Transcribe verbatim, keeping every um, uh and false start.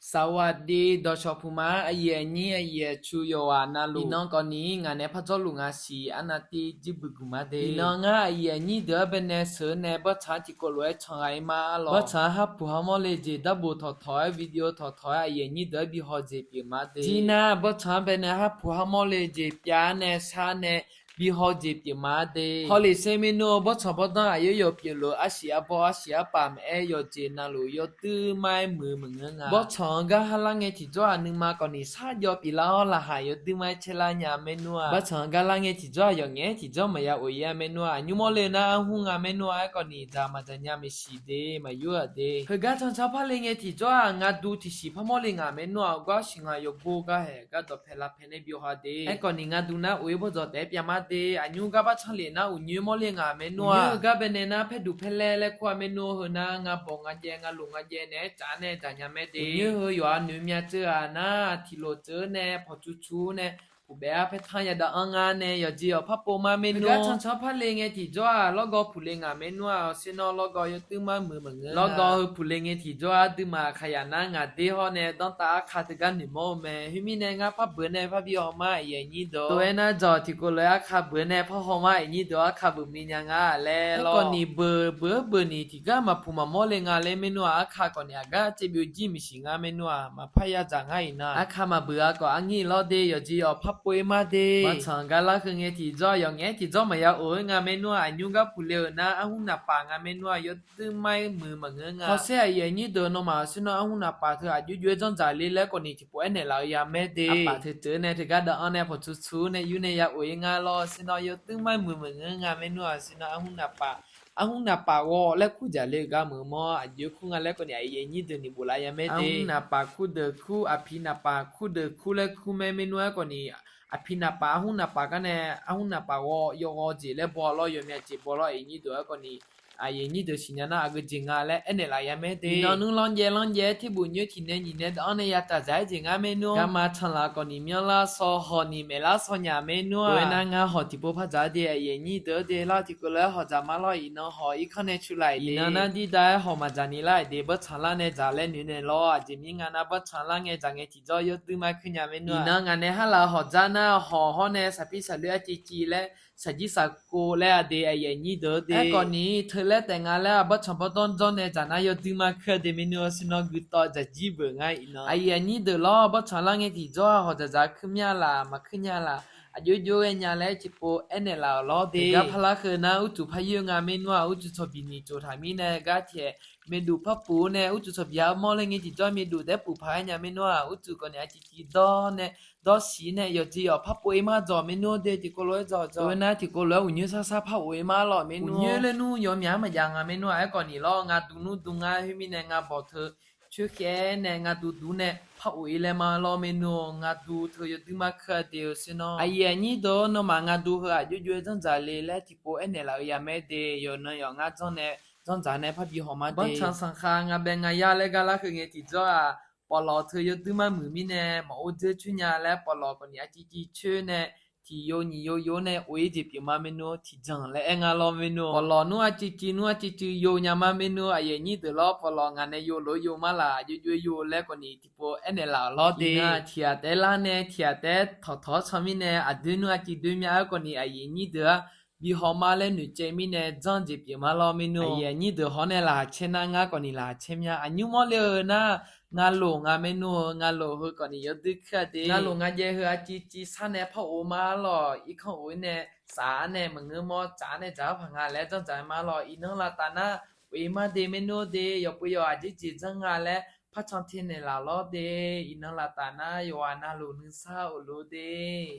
Saqwaqdi dawqshawq puq ma, aqyuif aqnyir aqyuif aqtsu yawqghaq navluf. Iqnan kawfni ngaq nae par jawrluf nga siq arnav tiv jir buiq guq ma de. Iqnan ngar aqyuif aqnyir deuq-anr baenae sheuq-eu nae bawrtsanq-anr tiqkawv lof-aer can ghaq-ir ma lawq. Bawrtsanq-anr harpuq harmawr le jeq darbof tawqtawq-aer video tawqtawq-aer aqyuif aqnyir deuq-anr bi haw jeq pyeuf ma de. Jir nar bawrtsanq-anr baenae harpuq harmawr le jeq pyav-ar nae shar nae bi haw jeq pyeuf ma de. Hawlef ser maernmr-eu bawrtsanq bawrdanr aqyawf yawf pyeufluf arsiq arbawr arsiq arpaf maqaer yawqjeq navluf yawduir mar-aer muiq-eu maqngeur nga. Bawrtsanq-anr gar halar ngae tiqjawr-aq nuima kawfni sarjawv pyeuflar-awr laqkhaq yawduir mar-aer caerlar nya maernmr-aq. Bawrtsanq-anr gar lar ngae tiqjawr-aq yawqngaef-aer tiqjawr maqya of-ir-a maernmr-aq. Aqnymr mawrle nar arhur nga maernmr-aq. Aerkhawfni dzaq maqdzaq nya maeqshi de, maqyur-aq de. Heugar cancanr par le ngae tiqjawr-aq ngar duq tiqsiq par mawrle nga maernmr-aq. Gar siq nga yawqbo gar haeq gar dawqpae lavpae nae byov ha de. Aerkhawfni ngar duq nar of-ir bawrdzawq taef-aer pyav ma de. Aqnymr gar bar canr lef nar uqnyoer mawrle nga maernmr-aq. Uqnyoer-eu gar baenae nar paer duq paer laer laer kur-a maernmr-eu. Heu nar ngar bawq nga jaev nga loq nga jaev naeq-aer tsaf-ar nae dzaq nya mae de. Uqnyoer heu yawqha noeq myav tseuv-aq nar tiqlof tseuv-eu nae pawqtsuq tsuq-eu nae puqbaef-ar paer tanr yadav anr nga nae yawqjeq yawq par pov ma maernmr. Heugar cancanr par le ngae tiqjawr-aq lawrgawv puq le nga maernmr-aq. Awqsher nawr lawrgawv yawduir mar muiq maqngeur. Lawrgawv heu puq le ngae tiqjawr-aq duima khaqyaq nar ngaq der hawr nae danrtav arkar teugar noeqmawr-eu mae. Khoermirnae ngar par beuq nae par bi haw ma aqyuif aqnyir deuq. Tov-aer nar dzawq tiqkawv lof-aer arkar beuq nae par haw ma aqyuif aqnyir deuq. Arkar beuq mi nya nga laer lawr. Aerkhawfni beuq beuq-aer beuq ni tiqgar maqpuq maqmawr le nga laer maernmr-aq. Arkar kawfni aqgar caev byov jir maeqshi nga maernmr-aq. Maqpar yadzaq ngar iqnan. Arkar maqbeuq-a khawf arngir lawr de. Yawqjeq yawq par pov-ir ma de. Bawrtsanq gar lar heu ngae tiqjawr yawqngaef-aer tiqjawr maqya of-ir nga maernmr-aq. Aqnymr gar puq le-euq nar arhur naqpaf nga maernmr-aq. Yawduir mar-aer muiq maqngeur nga. Hawsher aqyuif aqnyir deuq nawmaf awqsher nawr arhur naqpaf teu aqjox jov-aer janrdzaq le laer khawfni tiqpov aernaeq laf-eu ya mae de. Arpaf teu tseuv-eu nae teugar dawv anr nae pawqtsuq tsuq-eu nae yur nae ya of-ir nga lawr. Awqsher nawr yawduir mar-aer muiq maqngeur nga maernmr-aq. Awqsher nawr arhur naqpaf, arhur naqpaf ghawv laer kur jaq le-eu gar meuq mawr aqjox-aer kur nga laer khawfni aqyuif aqnyir deuq ni bof laf ya mae de. Arhur naqpaf kur deuq kur, aqpiq naqpaf kur deuq kur laer kur mae maernmr-aer khawfni aqpiq naqpaf arhur naqpaf gar nae arhur naqpaf ghawv yawghawv jeq laer baw lawr, yawmyav jeq baw lawr aqyuif aqnyir deuq-aer khawfni aqyuif aqnyir deuq siqnya nar aqgeu jeq nga laer aernaeq laf ya mae de. Iqnan nmr lanrjaev lanrjaev-aer terbuf nyoer tiq nae nyiq nae dawv anr nae ya taq dzaq-aer jeq ngar maernmr-aq. Garma canlaf khawfni myanrlar saw hawni maeqlar saw nya maernmr-aq. Tov-aer nar ngar hawq tiqpov par dzaq-ar de aqyuif aqnyir deuq-ar de. Lar tiqkawv lof-aer hawq dzaq ma lawr. Iqnan hawq irkanr nae cu laf-iq de. Iqnan nar dirdav-aer hawq maqdzaq ni lar-iq de. Bawrtsanq lar nae dzaq laer noeq naeq lawr. Aqjeq mir nga nar bawrtsanq lar ngae dzaq ngae tiqjawr yawduir mar kuir nya maernmr-aq. Iqnan ngaq nae har laf-eu hawq dzar nar hawq hawr nae saqpir saqloer arciv civ laer saqjir saqkov laer-a de aqyuif aqnyir deuq-ar de. Aerkhawfni teu laer taef nga laer-aq bawrtsanq bawrdanr jawr nae dzaq nar yawduir mar kuir-a de maernmr-aq. Awqsher nawr guirdawv dzaq jir beuq nga iqnan. Aqyuif aqnyir deuq lawr bawrtsanq lar ngae tiqjawr-aq hawq dzaqdzaq kuir mya laf maqkuir nya laf aqjox jov-aer nya laer tiqpov aernaeq laf-euq lawr de. Gar parlar heu nar urcuf par yoer nga maernmr-aq. Urcuf tsawqbiq ni tsov taq mirnae gar taef maeqduq par puf-eu nae urcuf tsawqbiq-a mawr laer ngae tiqjawr maeqduq taef-aer puf paq-aer nya maernmr-aq. Urcuf khawfni arciv civ dawr nae dawr siq nae yawqjeq yawq par pov-ir mar dzawq maernmr de. Tiqkawv lof-aer dzawq dzawq-eu nar tiqkawv lof-aer uqnyoer sar sar par of-ir mar lawq maernmr. Uqnyoer laer nmr yawmyaq-anr maqjav nga maernmr-aq. Aerkhawfni lawr ngar duq nmr duq ngar khoermirnae ngar bawq teu coer khaer nae ngar duq duq nae par of-ir laer ma lawr maernmr-aq. Ngar duq teu yawduir mar kuir-a de-eu sher nawr. Aqyuif aqnyir deuq-ar nawmaf ngar duq heu aqjox jov-aer janrdzaq le laer tiqpov aernaeq laf-eu ya mae de. Yawqnan yawq ngar janr nae janrdzaq nae parbi haw ma de. Bawrtsanq sanqkhav ngar bae ngar yar laer gar lar heu ngae tiqjawr-aq pawflawq teu yawduir mar muiq mirnae maqor dzeur coer nya laer pawflawq khawfni arciv civ coer nae tiq yo nyiq yo yo nae of-ir jeq pyeuf ma maernmr tiqjanq laer aer nga lawr maernmr. Pawflawq nmr arciv civ nmr arciv civ yo nya ma maernmr. Aqyuif aqnyir deuq lawr pawflawq ngaq nae yo lof-aer yo mar laf aqjox jov-aer yo laer khawfni tiqpov aernaeq laf-euq lawr de. Tiq ghaq taef-aer lar nae tiq ghaq taef-aer tawqtawq-awr can mirnae aqdoer nmr arciv doer mya-aer khawfni aqyuif aqnyir deuq-ar bi haw ma laer noeqcaev mirnae janr jeq pyeuf ma lawr maernmr. Aqyuif aqnyir deuq hawr nae laqkhaq caer nar ngar khawfni laqkhaq caer mya. Aqnymr mawr le-eu nar ngar loq nga maernmr-eu ngar loq heu khawfni yawduir kuir-a de. Ngar loq ngar jaev heu arciv civ sar nae par of ma lawq. Irkanr of-ir nae saf-ar nae maqngeur mawr tsaf-ar nae dzaq-ar paq nga laer janrdzaq ma lawq. Iqnan lavtaf nar of-ir mar de maernmr de. Yawqpov yawq aqjeq jeq janr nga laer par can te naeqlaf lawr de. Iqnan lavtaf nar yawqghaq navluf nuisar of luf de.